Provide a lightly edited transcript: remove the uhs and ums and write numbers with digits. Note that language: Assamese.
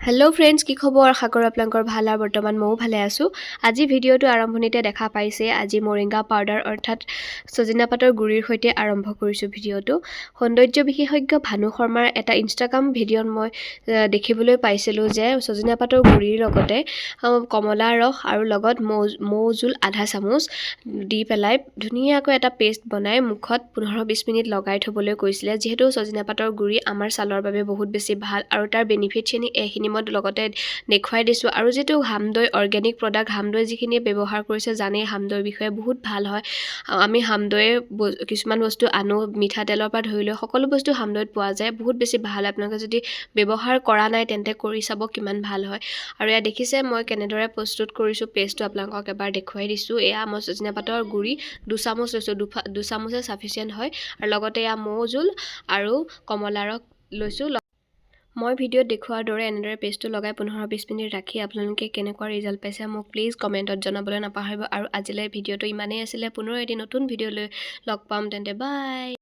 হেল্ল' ফ্ৰেণ্ডছ, কি খবৰ? আশা কৰোঁ আপোনালোকৰ ভাল আৰু বৰ্তমান ময়ো ভালে আছোঁ। আজি ভিডিঅ'টো আৰম্ভণিতে দেখা পাইছে, আজি মৰিংগা পাউডাৰ অৰ্থাৎ ছজিনা পাতৰ গুড়িৰ সৈতে আৰম্ভ কৰিছোঁ ভিডিঅ'টো। সৌন্দৰ্য বিশেষজ্ঞ ভানু শৰ্মাৰ এটা ইনষ্টাগ্ৰাম ভিডিঅ'ত মই দেখিবলৈ পাইছিলোঁ যে ছজিনা পাতৰ গুড়িৰ লগতে কমলা ৰস আৰু লগত মৌ মৌজোল আধা চামুচ দি পেলাই ধুনীয়াকৈ এটা পেষ্ট বনাই মুখত 15-20 মিনিট লগাই থ'বলৈ কৈছিলে। যিহেতু ছজিনা পাতৰ গুড়ি আমাৰ ছালৰ বাবে বহুত বেছি ভাল আৰু তাৰ বেনিফিটখিনি এইখিনি মই লগতে দেখুৱাই দিছোঁ। আৰু যিটো হামদৈ অৰ্গেনিক প্ৰডাক্ট, হামদৈ যিখিনি ব্যৱহাৰ কৰিছে জানেই হামদৈৰ বিষয়ে, বহুত ভাল হয়। আমি হামদৈয়ে কিছুমান বস্তু আনো, মিঠাতেলৰ পৰা ধৰি লৈ সকলো বস্তু হামদৈত পোৱা যায়। বহুত বেছি ভাল। আপোনালোকে যদি ব্যৱহাৰ কৰা নাই, তেন্তে কৰি চাব কিমান ভাল হয়। আৰু এয়া দেখিছে, মই কেনেদৰে প্ৰস্তুত কৰিছোঁ পেষ্টটো, আপোনালোকক এবাৰ দেখুৱাই দিছোঁ। এয়া মই ছজিনা পাতৰ গুড়ি 2 চামুচ লৈছোঁ, 2 চামুচে চাফিচিয়েণ্ট হয়। আৰু লগতে এয়া মৌজোল আৰু কমলা ৰস লৈছোঁ। মই ভিডিঅ'ত দেখুওৱাৰ দৰে এনেদৰে পেষ্টটো লগাই 15-20 মিনিট ৰাখি আপোনালোকে কেনেকুৱা ৰিজাল্ট পাইছে, মোক প্লিজ কমেণ্টত জনাবলৈ নাপাহৰিব। আৰু আজিলৈ ভিডিঅ'টো ইমানেই আছিলে। পুনৰ এটি নতুন ভিডিঅ' লৈ লগ পাম তেন্তে, বাই।